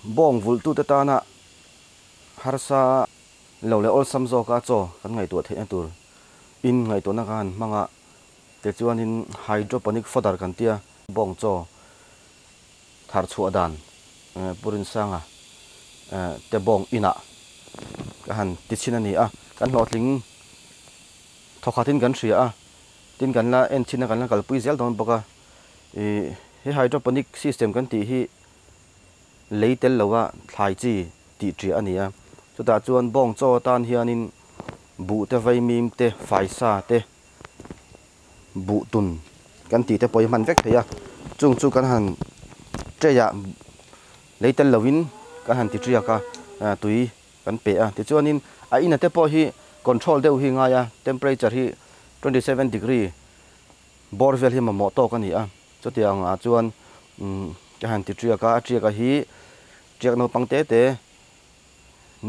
Bawng vulhtute tana harsa lo leh awlsam zawka chaw kan ngaihtuah theihna tur in ngaihtuahna ka han hmang a, tichuanin hydroponic fodder kan tia bawng chaw thar chhuah dan Pu Rinsanga te bawng inah ka han ti chhin a ni a, kan hlawhtling thawkhatin kan hria a, tin kan la en chhin a kan la kalpui zel dawn bawk a, ih he hydroponic system kan tih hi lei tel lova thlai chi tih ṭiah a ni a, chutah chuan bawng chaw atan hianin buh te vaimim te faisa te buh tun kan tih te pawh hi hman vek thei a, chung chu kan han tray ah lei tel lovin kan han ti ṭiak a, tui kan pe a, tichuanin a ina te pawh hi control deuh hi ngai a, temperature hi 27 degree bawr vel hi mamawh tawk a ni a, chutiang ah chuan ka han ti ṭiak a, a ṭiak a hi ṭiak naupang te te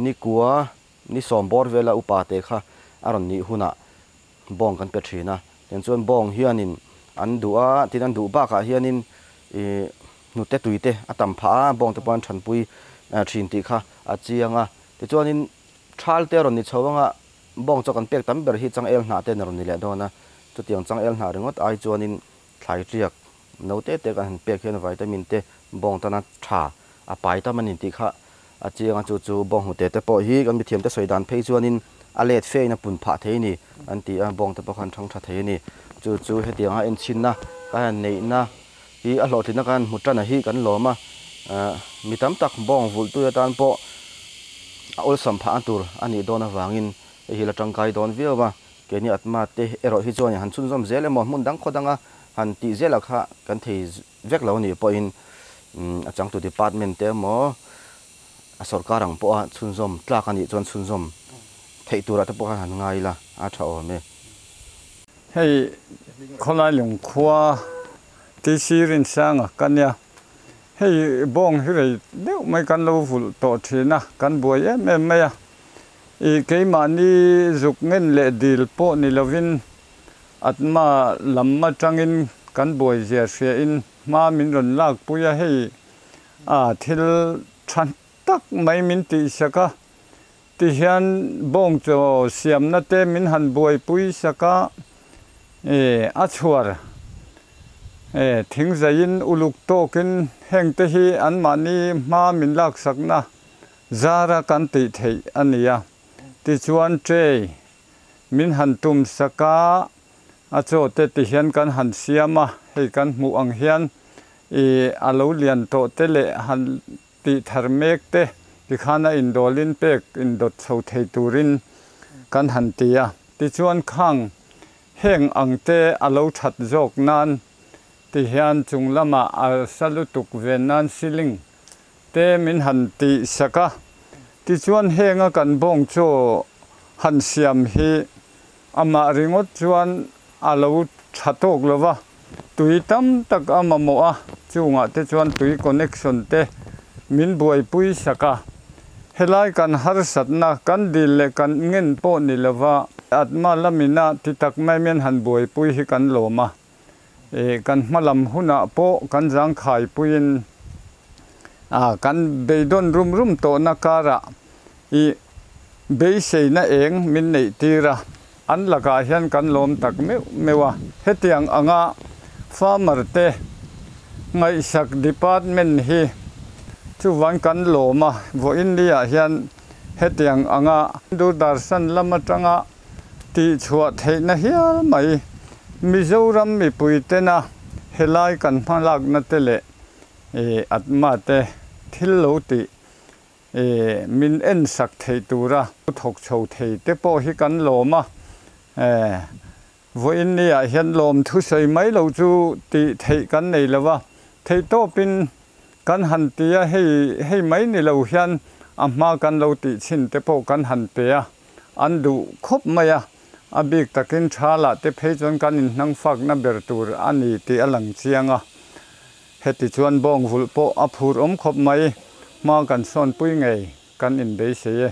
ni kua ni sawm bawr vela upa te kha a rawn nih hunah bawng kan pe ṭhin a, tiang chuan bawng hianin an duh a, tin an duh bakah hianin ih hnute tui te a tam phah a, bawng te pawh an ṭhanpui ṭhin tih kha a chiang a, tichuanin ṭhal te a rawn ni chho anga Bawng chaw kan pek tam ber hi changel hnah te an rawn ni leh dawn a, chutiang changel hnah ringawt ai chuanin thlai tiak no te te kan han pek hian vitamin te bawng tana tha a pai tam a ni tih kha a chiang a, chu chu bawng hnute te pawh hi kan mithiam te sawi dan phei chuanin a let fe in a pun phah thei a ni an ti a, bawng te pawh khan thang tha thei a ni. Chu chu hetianga enchhinna kan han neihna hi a hlawhtlinna kan han hmu tan a hi kan lawm a, mi tam tak bawng vulhtui atan pawh a awlsam phah a tur a nih dawn avangin hei hi la tangkai dawn viau a, keini Atma te erawh hi chuan han chhunzawm zel emaw hmun dang khaw danga han tih zelah kha kan thei vek lo a nih pawhin a changtu department te emaw a sawrkar ang pawha chhunzawm tlak a nih chuan chhunzawm theih turah te pawh khan han ngai ila a tha awm e. Hei khawlai lungkhua TC Rinsanga ka nia. Hei bawng hi rei deuh mai kan lo vulh tawh thin a, kan buai em em mai a. I keimahni zuk ngen leh dil pawh ni lovin Atma lam atangin kan buai zia hria in hma min rawn lakpui a, hei a thil tha tak mai min tihsak a. Tihian bawng chaw siamna te min han buaipui sak a, e a chhuar e thingzaiin uluk tawkin heng te hi anmahni hma min laksakna zara kan tih theih a ni a. Tichuan tray min han tum sak a, a chaw te tihian kan han siam a, hei kan hmuh ang hian e a lo lian tawh te leh han Tih thar mek te tikhan a indawlin pek indawt chho thei turin kan han ti a. Tichuan khang heng ang te a lo that zawk nan ti hian chung lamah a sa lutuk ven nan ceiling te min han tih sak a. Tichuan henga kan bawng chaw han siam hi amah ringawt chuan a lo tha tawk lo va, tui tam tak a mamawh a, chungah te chuan tui connection te min buaipui sak a, helai kan harsatna kan dil leh kan ngen pawh ni lo va, Atma lamina ti tak mai mian han buaipui hi kan lawm a, ih kan hma lam hunah pawh kan zangkhaipuiin a kan beidawn rum rum tawhna karah ih beiseina eng min neih tir a, an lakah hian kan lawm tak meuh meuh a. Hetiang anga farmer te ngaihsak department hi chuvang kan lawm a, vawiin ni ah hian hetiang anga Doordarshan lam atanga tihchhuah theihna hial mai Mizoram mipui tena helai kan hmalakna te leh Atma te thil lo tih E, min en sak thei tura thawk chho thei te pawh hi kan lawm a, e, vawiin ni ah hian lawm thusawi mai lo chu tih theih kan nei lo a, theihtawpin kan han ti a, hei hei mai ni lo hian a hma kan lo tih chhin te pawh kan han pe a, an duh khawp mai a, a bik takin tha lah te phei chuan kan inhnang fakna ber tur a ni tih a lang chiang a. Heti chuan bawng vulh pawh a phur awm khawp mai, hma kan sawnpui ngei kan inbeisei e.